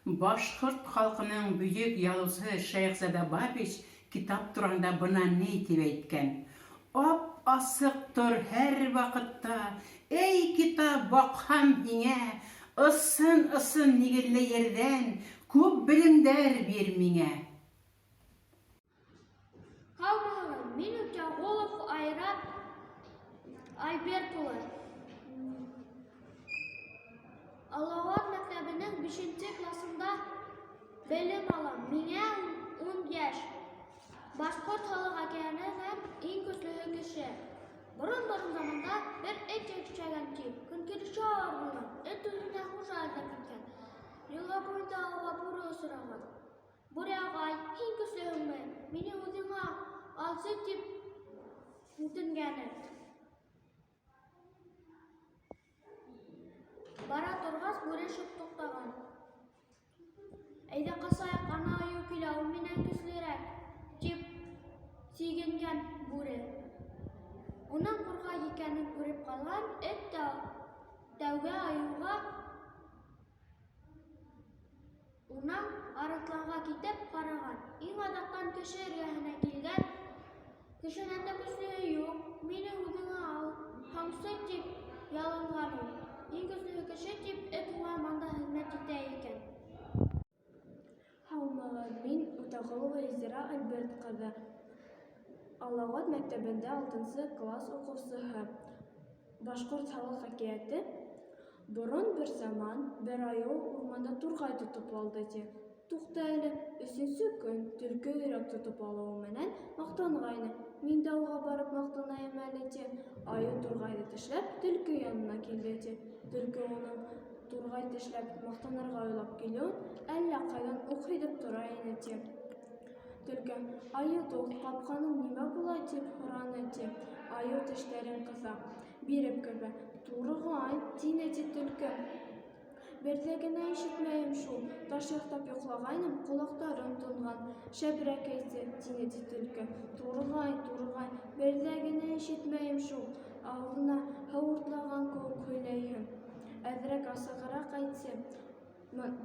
Башҡорт халҡының бөйөк яҙыусыһы Шәйехзада Бабич китап тураһында бына ни тип әйткән: Ап-асыҡ тор һәр ваҡытта, Эй, китап, баҡһам һиңә, Ысын-ысын нигеҙле ерҙән Күп белемдәр бир миңә. Һаумыһығыҙ, мин Үтәғолов Айрат Альберт улы. Алауат мәктәбенең бишенче классында белем алам. Миңә 10 йәш. Башҡорт халыҡ әкиәтенән иң көслөһө кеше. Борон-борон заманда бер эт йәшәгән ти. Көнкүреше ауыр булған. Эт үҙенә хужа эҙләп киткән. Йылға буйында уға бүре осраған. Бүре ағай, һин көслөһөңмө? Мине үҙеңә алсы, тип үтенгән эт. Бара торғас, бүре шып туҡтаған. Әйҙә ҡасайыҡ, ана айыу килә, ул минән көслөрәк, тип сигенгән бүре. Уның ҡурҡаҡ икәнен күреп ҡалған эт тә тәүгә айыуға, Унан арыҫланға китеп ҡараған. Иң аҙаҡтан кеше эргәһенә килгән. Кешенән дә көслөһө юҡ, мине үҙеңә ал, һаңсы, тип ялынған ул. Иң көслөһө кеше тип, эт һаман да хеҙмәт итә икән. Һаумыһығыҙ, мин Үтәғолова Илзира Альберт ҡыҙы, Алауат мәктәбендә алтынсы класс уҡыусыһы. Башҡорт халыҡ әкиәте Борон бер заман бер айыу урманда турғай тотоп алды, ти. Тукта әле, өсөнсө көн төлкө өйрәк тотоп алыуы менән мактанғайны, мин дә уға барып мактанайым әле, ти. Аю тургайны тешләп, төлкө янына килде, ти. Төлкө уның тургай тешләп мактанырга уйлап килүен әллә кайдан ук һиҙеп тора ине, ти. Төлкө, Аю дуҫ, капканың нимә була, дип һораны, ти. Аю тешләрен кыса. Биреп керҙе. Тургай, тине ти төлкө. Бер ҙә генә ишетмәйем шул, таш яҫтап йоҡлағайным, ҡолаҡтарым тонған. Шәберәк әйтсе, тине ти төлкө. Тургай, тургай, бер ҙә генә ишетмәйем шул, ауыҙына һыу уртлаған кеүек һөйләйһең. Әҙерәк асығыраҡ әйтсе.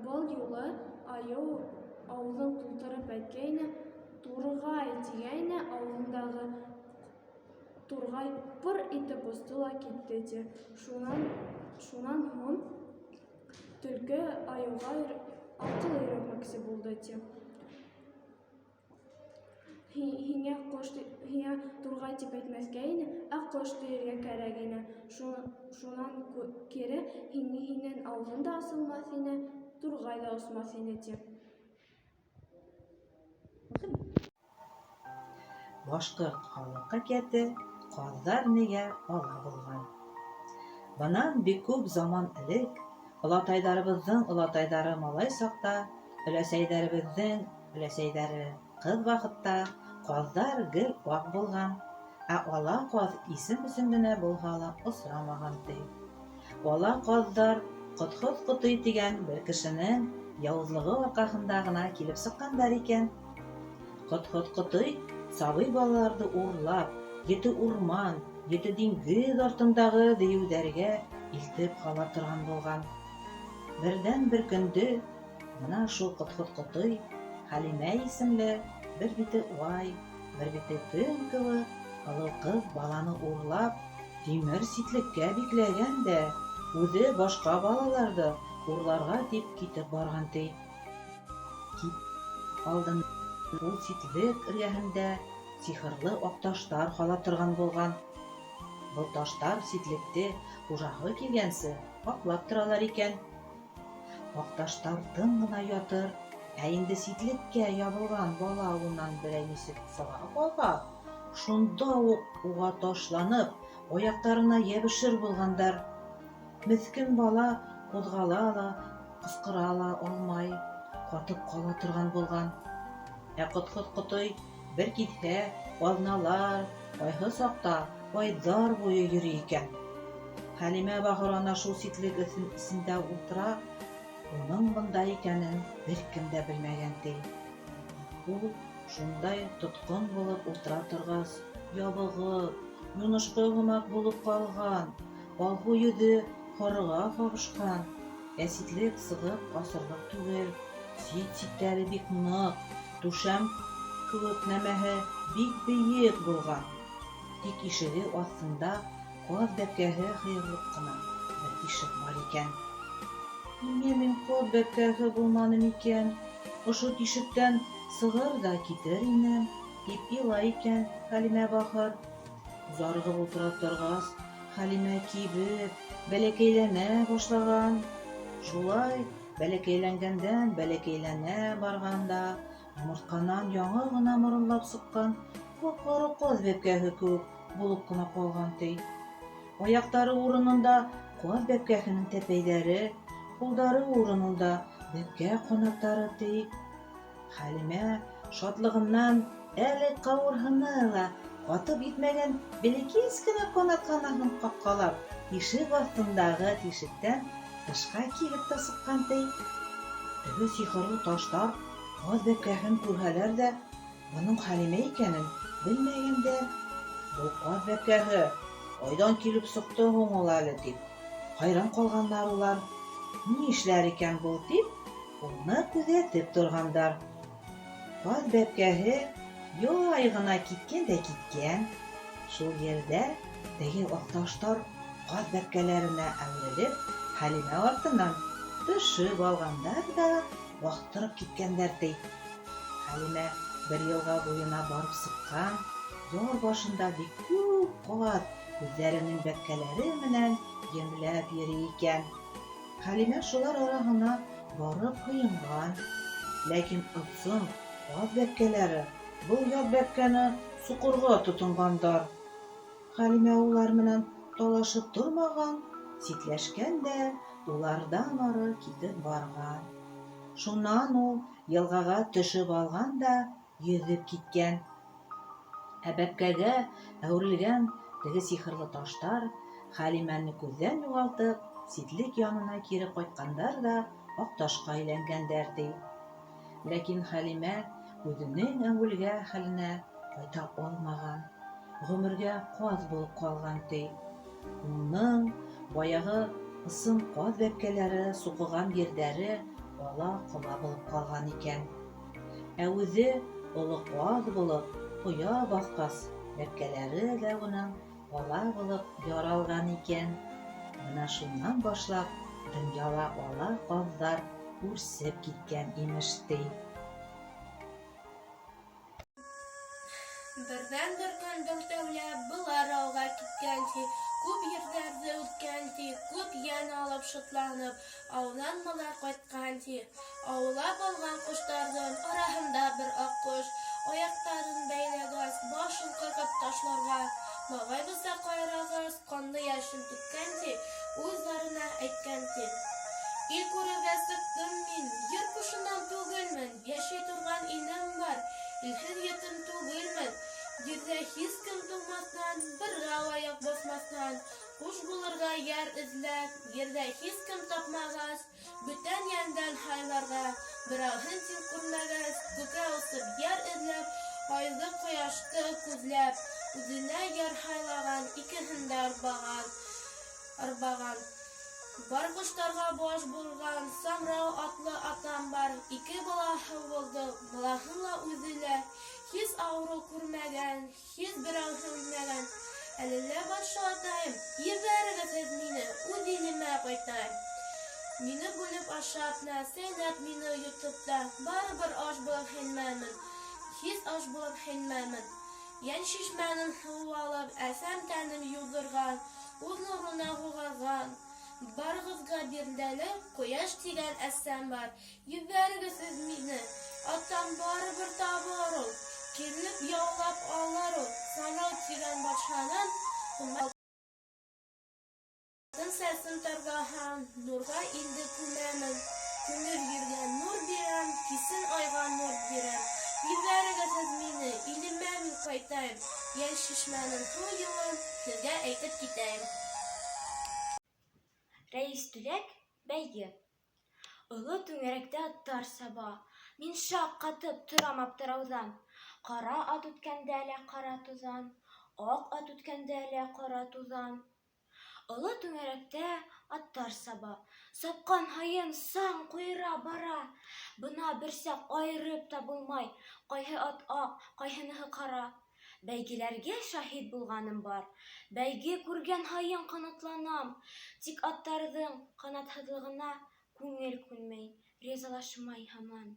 Был юлы айыу ауыҙын тултырып әйткәйне, тургай тигәйне, ауыҙындағы Тургай пыр итеп осто ла китте, ти. Шунан, шунан һуң төлкө аюға акыл өйрәтмәксе булды, ти. Һиңә ҡош, һиңә тургай тип әйтмәҫкә ине, ә ҡош тиергә кәрәк ине. Шунан кире һинең ауыҙың да асылмаҫ ине, тургай ҙа осмаҫ ине, ти. Башҡорт халыҡ әкиәте Ҡаҙҙар нигә ала булған? Бынан бик күп заман элек, олатайҙарыбыҙҙың олатайҙары малай саҡта, өләсәйҙәребеҙҙең өләсәйҙәре ҡыҙ ваҡытта ҡаҙҙар гел аҡ булған, ә ала ҡаҙ исем өсөн генә булһа ла осрамаған, ти. Ала ҡаҙҙар Ҡотһоҙ Ҡотый тигән бер кешенең яуызлығы арҡаһында ғына килеп сыҡҡандар икән. Ҡотһоҙ Ҡотый сабый балаларҙы урлап, ете урман, ете диңгеҙ артындағы дейеүҙәргә илтеп һала торған булған. Берҙән-бер көндө бына шул Ҡотһоҙ Ҡотый Хәлимә исемле бер бите ай, бер бите көн кеүек һылыу ҡыҙ баланы урлап, Тимер ситлеккә бикләгән дә, үҙе башҡа балаларҙы урларға тип китеп барған, ти. Китер алдыннан ул ситлек эргәһендә сихырлы аҡ таштар һала торған булған. Был таштар ситлекте хужаһы килгәнсе һаҡлап торалар икән. Аҡ таштар тын ғына ятыр, ә инде ситлеккә ябылған бала унан берәй нисек сыға ҡалһа, шунда уҡ уға ташланып, аяҡтарына йәбешер булғандар. Меҫкен бала ҡуҙғала ла, ҡысҡыра ла алмай, ҡатып ҡала торған булған. Ә ҡотһоҙ Ҡотой бер китһә, аҙналар, ҡайһы саҡта айҙар буйы йөрөй икән. Хәлимә бахыр ана шул ситлек эсендә ултыра, уның бында икәнен бер кем дә белмәгән, ти. Ул шундай тотҡон булып ултыра торғас, ябығып, юнышҡы һымаҡ булып ҡалған, алһыу йөҙө һарыға ҡабышҡан. Ә ситлек сығып ҡасырлыҡ түгел, сит-ситтәре бик ныҡ, түшәм кеүек нәмәһе бик бейек булған. Тик ишеге аҫтында ҡаҙ бәпкәһе һыйырлыҡ ҡына бер тишек бар икән. Ниңә мин ҡаҙ бәпкәһе булманым икән, ошо тишектән сығыр ҙа китер инем, тип илай икән Хәлимә бахыр. Зарығып ултыра торғас, Хәлимә кибеп, бәләкәйләнә башлаған. Шулай бәләкәйләнгәндән бәләкәйләнә барған да, йомортҡанан яңы ғына моронлап сыҡҡан ҡап-ҡара ҡаҙ бәпкәһе кеүек булып ҡына ҡалған, ти. Аяҡтары урынында ҡаҙ бәпкәһенең тәпәйҙәре, ҡулдары урынында бәпкә ҡанаттары, ти. Хәлимә шатлығыннан әле ҡауырһыны ла ҡатып етмәгән бәләкәс кенә ҡанат-ҡанаһын ҡаҡҡалап, ишек аҫтындағы тишектән тышҡа килеп тә сыҡҡан, ти. Теге сихырлы таштар ҡаҙ бәпкәһен күрһәләр ҙә, бының Хәлимә икәнен белмәгәндәр. Был ҡаҙ бәпкәһе ҡайҙан килеп сыҡты һуң ул әле, тип хайран ҡалғандар улар. Ни эшләр икән был, тип, уны күҙәтеп торғандар. Ҡаҙ бәпкәһе яй ғына киткән дә киткән. Шул ерҙә теге аҡташтар ҡаҙ бәпкәләренә әүерелеп, Хәлимә артынан төшөп алғандар ҙа баҫтырып киткәндәр, ти. Хәлимә бер йылға буйына барып сыҡҡан, яр башында бик күп ҡаҙ үҙҙәренең бәпкәләре менән йәмләп йөрөй икән. Хәлимә шулар араһына барып һыйынған. Ләкин ысын ҡаҙ бәпкәләре был ят бәпкәне соҡорға тотонғандар. Хәлимә улар менән талашып тормаған, ситләшкән дә уларҙан ары китеп барған. Шунан ул йылғаға төшөп алған да йөҙөп киткән. Ә бәпкәгә әүерелгән теге сихырлы таштар Хәлимәне күҙҙән юғалтып, ситлек янына кире ҡайтҡандар ҙа аҡташҡа әйләнгәндәр, ти. Ләкин Хәлимә үҙенең әүәлге хәленә ҡайта алмаған, ғүмергә ҡаҙ булып ҡалған, ти. Уның баяғы ысын ҡаҙ бәпкәләре суҡыған ерҙәре ала-ҡола булып ҡалған икән. Ә үҙе оло ҡаҙ булып оя баҫҡас, бәпкәләре лә уның ала булып яралған икән. Бына шунан башлап донъяла ала ҡаҙҙар үрсеп киткән, имеш, ти. Берҙән-бер көн дүртәүләп былар ауға киткән, ти. Күп ерҙәрҙе үткән, ти, күп йән алып, шатланып, ауҙан былар ҡайтҡан, ти. Аулап алған ҡоштарҙың араһында бер аҡҡош, аяҡтарын бәйләгәс, башын ҡырҡып ташларға мағай бысаҡ ҡайрағас, ҡанлы йәшен түккән, ти, үҙ зарына әйткән, ти. Ил күрергә сыҡтым мин, ер ҡошонан түгелмен, йәшәй торған илем бар, илһеҙ етем түгелмен. Ерҙә һис кем тыумаҫтан, берәү аяҡ баҫмаҫтан, ҡош булырға йәр эҙләп, ерҙә һис кем тапмағас, бүтән йәндән һайларға, берәүһен тиң күрмәгәс, күккә осоп йәр эҙләп, айҙы, ҡояшты күҙләп, үҙенә йәр һайлаған, икеһен дә арбаған, арбаған. Бар ҡоштарға баш булған Самрау атлы атам бар, ике балаһы булды, балаһы ла үҙе лә һис ауырыу күрмәгән, һис берәүһе үлмәгән. Әле лә батша атайым, ебәрегеҙ һеҙ мине, үҙ илемә ҡайтайым. Мине бүлеп ашап та, сәйнәп мине йотоп та, барыбер аш булып һеңмәмен, һис аш булып һеңмәмен. Йән шишмәнең һыуы алып, әсәм тәнем юҙҙырған, үҙ нурына һуғарған. Барығыҙға билдәле ҡояш тигән әсәм бар. Ебәрегеҙ һеҙ мине, атам барыбер табыр ул, килеп яулап алыр ул Самрау тигән батшанан алтын сәсен тарғаһам, нурға илде күмәмен, көндөҙ ергә нур бирәм, кисен айға нур бирәм. Ебәрегеҙ һеҙ мине, илемә мин ҡайтайым, йән шишмәнең һыу юлын һеҙгә әйтеп китәйем. Рәис Түләк бәйге. Оло түңәрәктә аттар саба. Мин шаҡ ҡатып торам аптырауҙан. Ҡара ат үткәндә лә ҡара туҙан, Аҡ ат үткәндә лә ҡара туҙан. Оло түңәрәктә аттар саба. Сапҡан һайын саң ҡуйыра бара. Бына берсәк айырып та булмай, Ҡайһы ат аҡ, ҡайһыныһы ҡара. Бәйгеләргә шаһит булғаным бар. Бәйге күргән һайын ҡанатланам. Тик аттарҙың ҡанатһыҙлығына Күңел күнмәй, ризалашмай һаман.